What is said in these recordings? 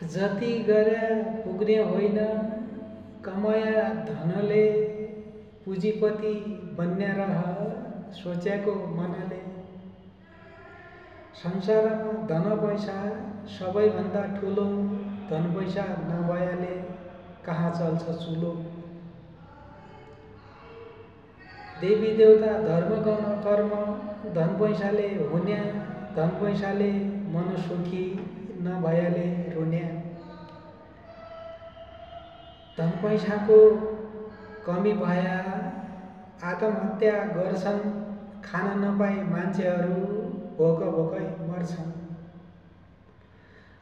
जति गरे पुग्ने होइन, कमाया धनले पुँजीपति बन्ने रह सोचेको मनले। संसारमा धन पैसा सबैभन्दा ठुलो, धन पैसा नभएले कहाँ चल्छ चुलो। देवी देवता धर्म कर्म धन पैसाले हुने, धन पैसाले मनसुखी नभएले रुने। धन पैसाको कमी भया आत्महत्या गर्छन्, खान नपाई मान्छेहरू भोक भोकै मर्छन्।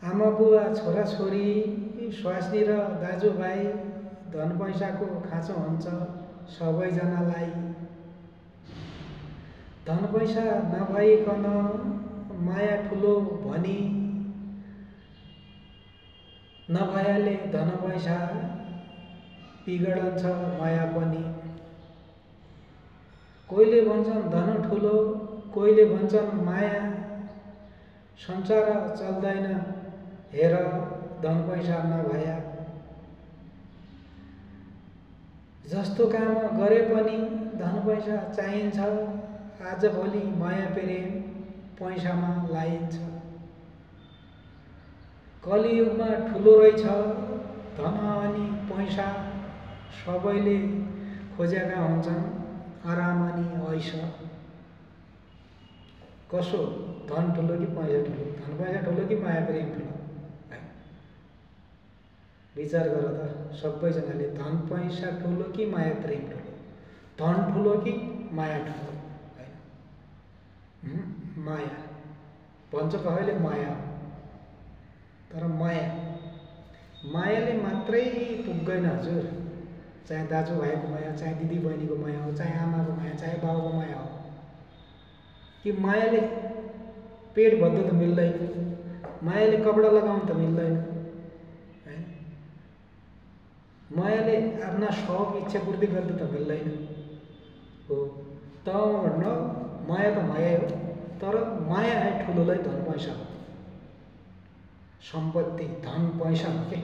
आमा बुवा छोराछोरी स्वास्नी र दाजुभाइ, धन पैसाको खाँचो हुन्छ सबैजनालाई। धन पैसा नभइकन माया ठुलो भनी, नभएले धन पैसा बिगडन्छ माया पनि। कोहीले भन्छन् धन ठुलो, कोहीले भन्छन् माया, संसार चल्दैन हेर धन पैसा नभया। जस्तो काम गरे पनि धन पैसा चाहिन्छ, आजभोलि माया प्रेम पैसामा लाइन्छ। कलियुगमा ठुलो रहेछ धन अनि पैसा, सबैले खोजेका हुन्छन् आराम अनि ऐश। कसो धन ठुलो कि पैसा ठुलो, धन पैसा ठुलो कि माया प्रेम ठुलो? विचार गर त सबैजनाले, धन पैसा ठुलो कि माया प्रेम ठुलो, धन ठुलो कि माया ठुलो? माया भन्छ कहैले माया हो, तर मायाले मात्रै पुग्दैन हजुर। चाहे दाजुभाइको माया, चाहे दिदी बहिनीको माया हो, चाहे आमाको माया, चाहे बाबाको माया हो, कि मायाले पेट भर्नु त मिल्दैन, मायाले कपडा लगाउनु त मिल्दैन, मायाले आफ्ना शौक इच्छा पूर्ति गर्नु त मिल्दैन हो। त भन्न माया त माया हो, तर माया है ठुलोलाई धन पैसा हो, सम्पत्ति धन पैसा हो के।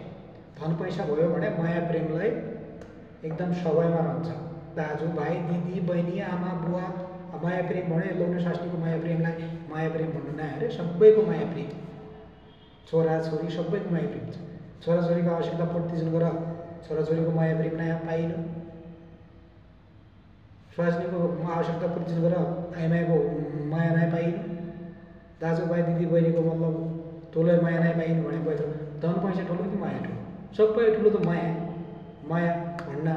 धन पैसा भयो भने माया प्रेमलाई एकदम सबैमा रहन्छ। दाजुभाइ दिदी बहिनी आमा बुवा माया प्रेम भने लौने सासनीको माया प्रेमलाई माया प्रेम भन्नु नआयो अरे, सबैको माया प्रेम, छोराछोरी सबैको माया प्रेम छ। छोराछोरीको आवश्यकता पूर्ति गर छोराछोरीको माया प्रेम नयाँ पाइन, स्वास्नीको आवश्यकता पूर्ति गर आइमाईको माया नै पाइन, दाजुभाइ दिदी बहिनीको मतलब तँलाई माया नै पाइन भनेपछि धन पैसा ठुलो कि माया ठुलो? सबै ठुलो त माया भन्न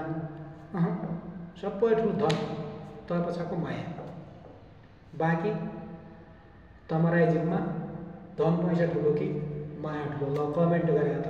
सबै ठुलो धन, तर पछाको माया। बाँकी तमराई जिम्मा धन पैसा ठुलो कि माया ठुलो? ल कमेन्ट गरे त।